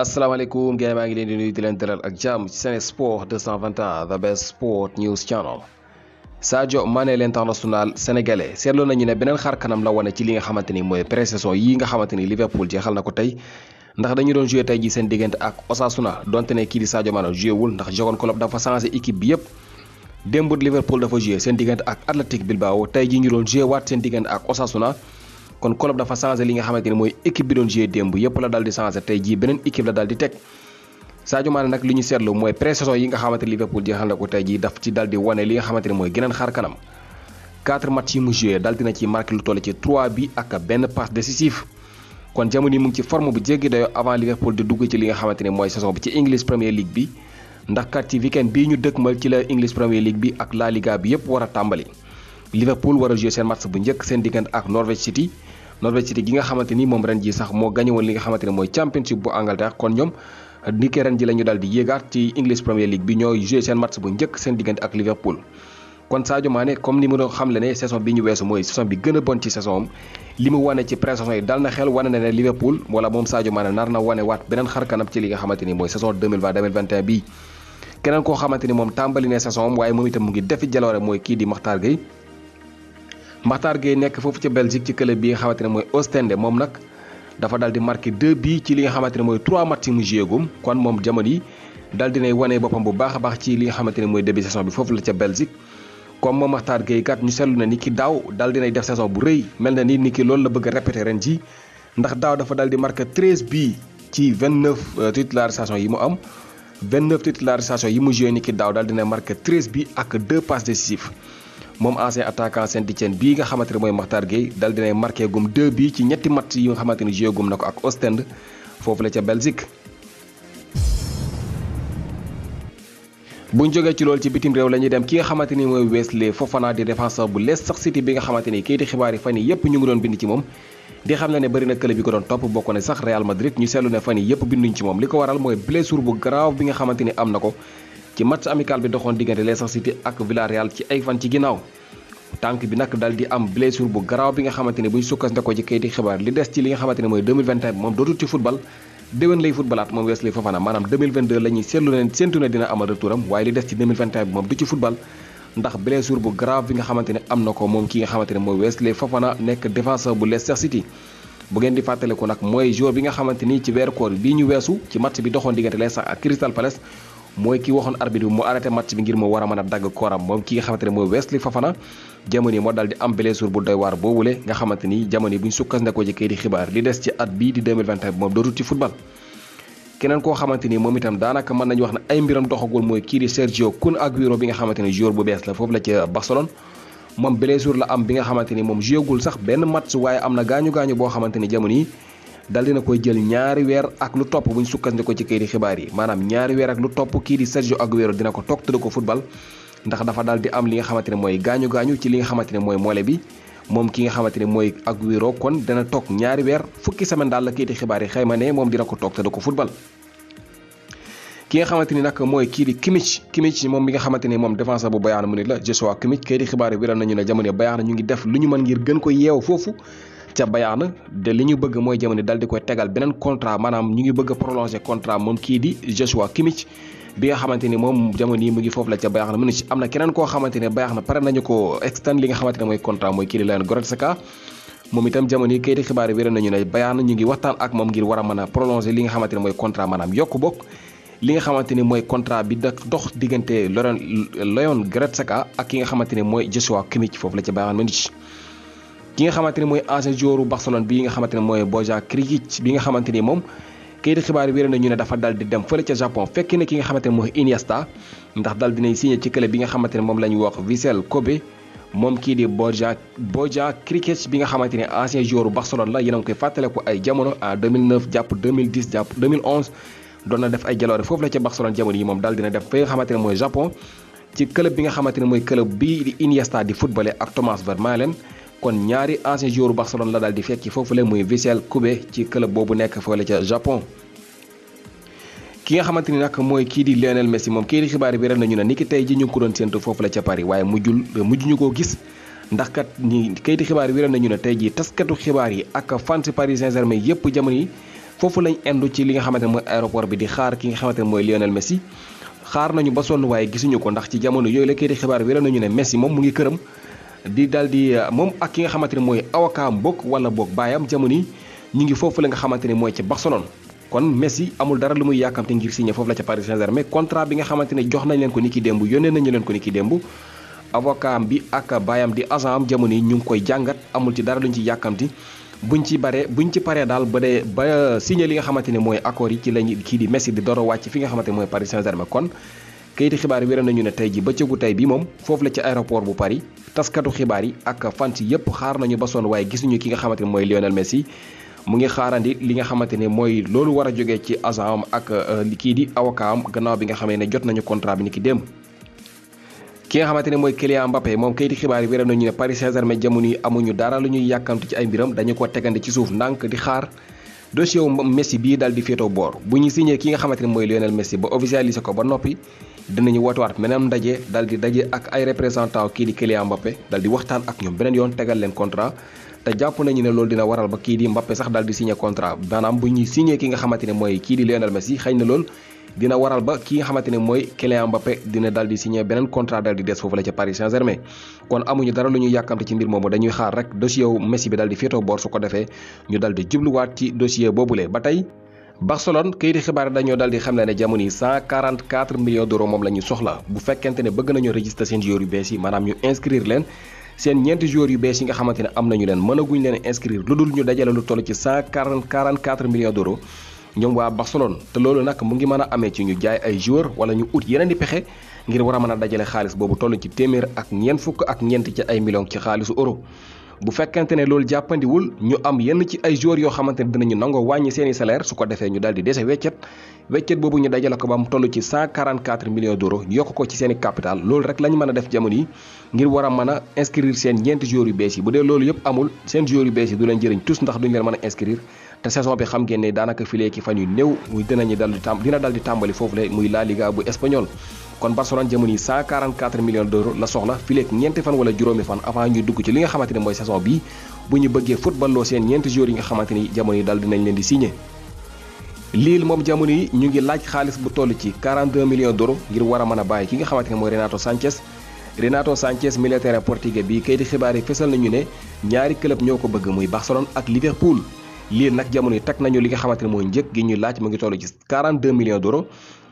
asalaamaaleykum gars yi maa ngi leen di nuyu di leen dalal ak jàmm ci Sen Sport 221 the best sport news channel. Sadio Mané l'international sénégalais seetlu nañu ne beneen xar kanam la wane ci li nga xamante ni mooy pré-saison yi nga xamante ni Liverpool jeexal na ko tey ndax dañu doon joué tey ji seen diggante ak Osasuna donte ne kii di Sadio Mané joué wul ndax Jürgen Klopp dafa changé équipe bi yëpp. démb Liverpool dafa joué seen diggante ak Athletic Bilbao tey ji ñu doon joué waat seen diggante ak Osasuna. kon Klopp dafa changé li nga xamante ni mooy équipe bi doon joué démb yëpp la daal di changé tey jii beneen équipe la daal di teg Sadio Mané nag li ñu seetlu mooy pré-saison yi nga xamante ni Liverpool jeexal na ko tey jii daf ci daal di wane li nga xamante ni mooy geneen xar kanam 4 match yi mu joué daal dina ci marqué lu toll ci 3 bi ak benn passe décisif kon jamono yi mu ngi ci forme bu jéggi dayoo avant Liverpool di dugg ci li nga xamante ni mooy saison bi ci English Premier League bi ndax kat ci weekend bii ñu dëkkmal ci la English Premier League bi ak La Liga bi yëpp war a tàmbali Liverpool war a joué seen match bu njëkk seen diggante ak Norwich City gi nga xamante ni moom ren ji sax moo gagné woon li nga xamante ne mooy championship bu Angleterre kon ñoom ni ki ren ji la ñu daal di yéegaat ci English Premier League bi ñooy joué seen match bu njëkk seen diggante ak Liverpool kon Sadio Mané comme ni mu doon xamle ne saison bi ñu weesu mooy saison bi gën a bon ci saison am li mu wane ci pré-saison yi dal na xel wane na ne Liverpool wala moom Sadio Mané nar na wane waat beneen xar kanam ci li nga xamante ni mooy saison 2020-2021 bii keneen koo xamante ni moom tàmbali ne saison am waaye moom itam mu ngi defi jaloore mooy kii di Makhtar Gueye nekk foofu ca Belgique ci club bi nga xamante ne mooy Oostende moom nag dafa daal di marqué 2 bi ci li nga xamante ne mooy 3 match yi mu joué gum kon moom jamono yi daal dinay wane boppam bu baax a baax ci li nga xamante ne mooy début saison bi foofu la ca Belgique comme moom Makhtar Gueye kat ñu seetlu na ni ki daaw daal dinay def saison bu rëy mel na ni ki loolu la bëgg a répété ren ji ndax daaw dafa daal di marqué 13 bi ci 29 titularisation yi mu am 29 titularisation yi mu joué ni ki daaw daal dina marqué 13 bi ak 2 passes décisives moom ancien attaquant Saint-Étienne bii nga xamante ne mooy Makhtar Gueye dal dinay marqué gum 2 bi ci ñetti match yi nga xamante ni joué gum na ko ak Ostende foofu la ca Belgique. buñ jógee ci loolu ci bitim réew la ñuy dem ki nga xamante ni mooy Wesley Fofana di défenseur bu Leicester City bi nga xamante ni kayiti xibaar yi fan yi yëpp ñu ngi doon bind ci moom di xam ne bëri na club yi ko doon topp bokk na sax Real Madrid ñu seetlu ne fan yi yëpp binduñ ci moom li ko waral mooy blessure bu grave bi nga xamante ni am na ko ci match amical bi doxoon diggante Leicester City ak Villarreal ci ay fan ci ginnaaw tànk bi nag dal di am blessure bu garaaw bi nga xamante ni buñ sukkandikoo ci kayiti xibaar li des ci li nga xamante ne mooy 2021 bi moom dootul ci football déwén lay footballaat moom Wesley Fofana maanaam 2022 la ñuy seetlu ne séntu ne dina amal retouram waaye li des ci 2021 bi moom du ci football ndax blessure bu grave bi nga xamante ne am na ko moom ki nga xamante ne mooy Wesley Fofana nekk défenseur bu Leicester City bu ngeen di fàttaliku nag mooy joueur bi nga xamante ni ci weeru koor bii ñu weesu ci match bi doxoon diggante Leicester ak Crystal Palace mooy ki waxoon arbitre bi mu arrêté match bi ngir mu war a mën a dagg kooram moom ki nga xamante ne mooy Wesley Fofana jamono yi moo daal di am blessure bu doy waar boobule nga xamante ni jamono yi bu ñu sukkandikoo ci kayiti xibaar li des ci at bii di 2021 bi moom dootul ci football keneen koo xamante ni moom itam daanaka mën nañu wax ne ay mbiram doxagul mooy kii di Sergio Kun Aguero bi nga xamante ni joueur bu bees la foofu la ca Barcelone moom blessure la am bi nga xamante ni moom jouégul sax benn match waaye am na gaañu boo xamante ni jamono yi dal dina koy jël ñaari weer ak lu topp bu ñu sukkandikoo ci kayiti xibaar yi maanaam ñaari weer ak lu topp kii di Sergio Aguero dina ko toog te du ko football ndax dafa daal di am li nga xamante ne mooy gaañu ci li nga xamante ne mooy moole bi moom ki nga xamante ne mooy Aguero kon dana toog ñaari weer fukki semaine daal la kayiti xibaar yi xayma ne moom dina ko toog te du ko football ki nga xamante ni nag mooy kii di Kimmich moom mi nga xamante ni moom défenseur bu Bayern Munich la Joshua Kimmich kayiti xibaar yi wéral nañu ne jamono Bayern ñu ngi def lu ñu mën ngir gën ko yeew foofu ca Bayern de li ñu bëgg mooy jamono dal di koy tegal beneen contrat maanaam ñu ngi bëgg a prolonger contrat moom kii di Joshua Kimmich bi nga xamante ni moom jamono yi mu ngi foofu la ca Bayern Munich am na keneen koo xamante ne Bayern pare nañu ko extend li nga xamante ne mooy contrat mooy kii di Leon Goretzka moom itam jamono yi kayiti xibaar yi wéral nañu ne Bayern ñu ngi waxtaan ak moom ngir war a mën a prolonger li nga xamante ne mooy contrat maanaam yokku bokk li nga xamante ni mooy contrat bi da dox diggante Leon Goretzka ak ki nga xamante ni mooy Joshua Kimmich foofu la ca Bayern Munich ki nga xamante ni mooy ancien joueur u Barcelone bi nga xamante ne mooy Bojan Krikic bi nga xamante ni moom kayiti xibaar yi wéral nañu ne dafa dal di dem fële ca Japon fekk ne ki nga xamante ne mooy Iniesta ndax dal dinay signé ci club bi nga xamante ne moom la ñu wax Vissel Kobe moom kii di Bojan Krikic bi nga xamante ne ancien joueur u Barcelone la yéen a ngi koy fàttaleku ay jamono en 2009 jàpp 2010 jàpp 2011 doon na def ay jaloore foofu la ca Barcelone jamono yi moom daal dina def fa nga xamante ne mooy Japon ci club bi nga xamante ne mooy club bii di Iniesta di footballé ak Thomas Vermaelen kon ñaari ancien joueur Barcelone la daal di fekk foofu la muy Vissel Kobe ci club boobu nekk foofu la ca Japon ki nga xamante ni nag mooy kii di Lionel Messi moom kii di xibaar yi wéral nañu ne ni ki tey ji ñu ngi ko doon séentu foofu la ca Paris waaye mujj ñu koo gis ndax kat ñi kayiti xibaar yi wéral nañu ne tey ji taskatu xibaar yi ak fans Paris Saint-Germain yépp jamono yi foofu lañ indu ci li nga xamante ne mooy aéroport bi di xaar ki nga xamante ne mooy Lionel Messi xaar nañu ba sonn waaye gisuñu ko ndax ci jamono yooyu la kayiti xibaar yi wéral nañu ne Messi moom mu ngi këram di daldi moom ak ki nga xamante ne mooy avocat bokk wala boog baayam jamono yi ñu ngi foofu la nga xamante ne mooy ci Barcelone kon Messi amul dara lu muy yàkkamte ngir signé foofu la ca Paris Saint-Germain contrat bi nga xamante ne jox nañ leen ko niki démb yónnee nañu leen ko niki démb avocat bi ak baayam di agent am jamono yi ñu ngi koy jàngat amul ci dara luñ ci yàkkamti buñ ci paree daal ba signé li nga xamante ne mooy accord yi ci lañ kii di Messi di door a wàcc fi nga xamante ne mooy Paris Saint-Germain kon kayiti xibaar yi wéral nañu ne tey ji bëccëgu tey bi moom foofu la ci aéroport bu Paris taskatu xibaar yi ak fans yépp xaar nañu ba sonn waaye gisuñu ki nga xamante ne mooy Lionel Messi mu ngi xaarandi li nga xamante ne mooy loolu war a jógee ci agent am ak kii di avocat am gannaaw bi nga xamee ne jot nañu contrat bi ni ki démb ki nga xamante ne mooy Kylian Mbappé moom kayiti xibaar yi wéral nañu ne Paris Saint-Germain jamono yi amuñu dara lu ñuy yàkkamti ci ay mbiram dañu ko tegandi ci suuf ndànk di xaar dossier wu Messi bii daal di féetoo boor bu ñu signé ki nga xamante ne mooy Lionel Messi ba officialisé ko ba noppi dinañu wootewaat meneen ndaje daal di daje ak ay représentant kii di Kylian Mbappé daal di waxtaan ak ñoom beneen yoon tegal leen contrat te jàpp nañu ne loolu dina waral ba kii di Mbappé sax daal di signé contrat maanaam bu ñuy signé ki nga xamante ne mooy kii di Lionel Messi xëy na loolu dina waral ba ki nga xamante ne mooy Kylian Mbappé dina daal di signé beneen contrat daal di des foofu la ca Paris Saint-Germain kon amuñu dara lu ñuy yàkkamte ci mbir moomu dañuy xaar rek dossier wu Messi bi daal di féetoo boor su ko defee ñu daal di jubluwaat ci dossier boobule ba tey Barcelone kayiti xibaar dañoo daal di xam ne jamono yi 144 millions d'euros moom la ñu soxla bu fekkente ne bëgg nañoo registré seen joueurs yu bees yi maanaam ñu inscrire leen seen ñeenti joueurs yu bees yi nga xamante ne am nañu leen mënaguñ leen inscrire lu dul ñu dajale lu toll ci 144 millions d'euros ñoom waa Barcelone te loolu nag mu ngi mën a amee ci ñu jaay ay joueurs wala ñu ut yeneen di pexe ngir war a mën a dajale xaalis boobu toll ci téeméer ak ñeent fukk ak ñeent ci ay millions ci xaalisu euro bu fekkente ne loolu jàppandiwul ñu am yenn ci ay joueurs yoo xamante ne dinañu nangoo wàññi seeni salaire su ko defee ñu daal di dese weccet boobu ñu dajale ko ba mu toll ci 144 millions d'euros yokk ko ci seeni capital loolu rek lañ mën a def jamono yi ngir war a mën a inscrire seen ñeenti joueurs yu bees yi bu dee loolu yëpp amul seen joueurs yu bees yi du leen jëriñ tous ndax duñu leen mën a inscrire te saison bi xam ngeen ne daanaka filee ki fan yu néew muy dina dal di tàmbali foofu la muy La Liga bu espagnol kon Barcelone jamono yi 144 millions d'euros la soxla fileek ñeenti fan wala juróomi fan avant ñuy dugg ci li nga xamante ne mooy saison bii bu ñu bëggee footballoo seen ñeenti joueurs yi nga xamante ni jamono yi daal dinañ leen di signé Lille moom jamono yi ñu ngi laaj xaalis bu toll ci 42 millions d'euros ngir war a mën a bàyyi ki nga xamante ne mooy Renato Sanchez militaire portugais bi kayiti xibaar yi fesal nañu ne ñaari club ñoo ko bëgg muy Barcelone ak Liverpool Lille nag jamono yi teg nañu li nga xamante ne mooy njëg gi ñuy laaj mu ngi toll ci 42 millions d'euros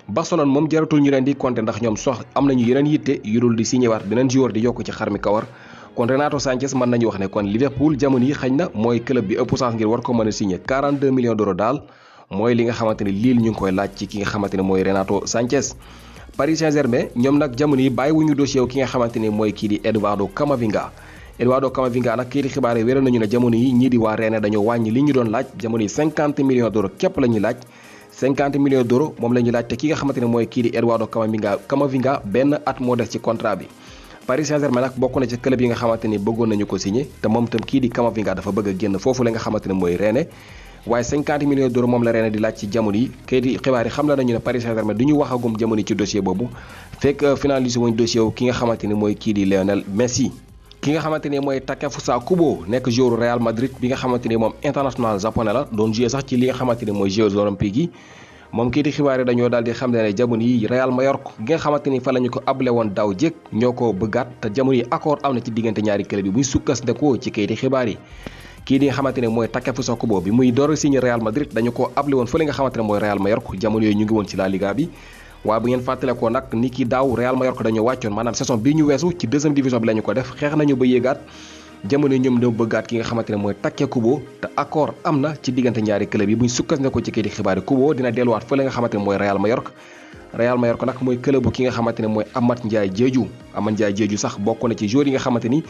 Barcelone moom jaratul ñu leen di compter ndax ñoom am nañu yeneen yitte yu dul di signé waat beneen joueur di yokk ci xar mi kawar kon Renato Sanchez mën nañu wax ne kon Liverpool jamono yi xëy na mooy club bi ëpp chance ngir war ko mën a signé 42 millions d'euros daal mooy li nga xamante ne Lille ñu ngi koy laaj ci ki nga xamante ne mooy Renato Sanchez Paris Saint-Germain ñoom nag jamono yi bàyyiwuñu dossier ki nga xamante ne mooy kii di Eduardo Camavinga nag kii di xibaar yi wéral nañu ne jamono yi ñii di waa Rennes dañoo wàññi li ñu doon laaj jamono yi 50 millions d'euros képp la ñuy laaj 50 millions d'euros moom la ñuy laaj te ki nga xamante ne mooy kii di Eduardo Camavinga benn at moo des ci contrat bi Paris Saint-Germain nag bokk na ci club yi nga xamante ni bëggoon nañu ko signé te moom itam kii di Camavinga dafa bëgg a génn foofu la nga xamante ne mooy Rennes waaye 50 millions d'euros moom la Rennes di laaj ci jamono yi kayit yi xibaar yi xam la nañu ne Paris Saint-Germain du ñu waxagum jamono yi ci dossier boobu fekk finalisé wuñ dossier wu ki nga xamante ni mooy kii di Lionel Messi ki nga xamante ni mooy Takefusa Kubo nekk joueur Real Madrid bi nga xamante ni moom international japonais la doon joué sax ci li nga xamante ni mooy Jeux olympiques yi moom kii di xibaar yi dañoo daal di xam ne jamono yi Real Mallorca gi nga xamante ni fa la ñu ko able woon daaw jéeg ñoo ko bëggaat te jamono yi accord am na ci diggante ñaari club yi buñ sukkandikoo ci kayiti xibaar yi kii di nga xamante ne mooy Takefusa Kubo bi muy door a signé Real Madrid dañu ko able woon fële nga xamante ne mooy Real Mallorca jamono yooyu ñu ngi woon ci La Liga bi waaye bu ngeen fàttale ko nag ni ki daaw Real Mallorca dañoo wàccoon maanaam saison bii ñu weesu ci deuxième division bi la ñu ko def xeex nañu ba yéegaat jamono ñoom ñoo bëggaat ki nga xamante ne mooy Take Kubo te accord am na ci diggante ñaari club yi buñ sukkandikoo ci kii di xibaar yi Kubo dina delluwaat fële nga xamante ne mooy Real Mallorca nag mooy club bu ki nga xamante ne mooy Amath Ndiaye Diédhiou sax bokk na ci joueurs yi nga xamante ni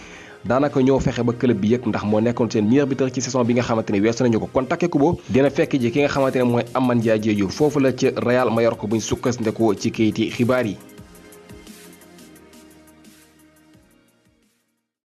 daanaka ñoo fexe ba club bi yëg ndax moo nekkoon seen meilleur buteur ci saison bi nga xamante ne weesu nañu ko kon Take Kubo dina fekk ji ki nga xamante ne mooy Amath Ndiaye Diédhiou foofu la ci Real Mallorca buñ sukkandikoo ci kayiti xibaar yi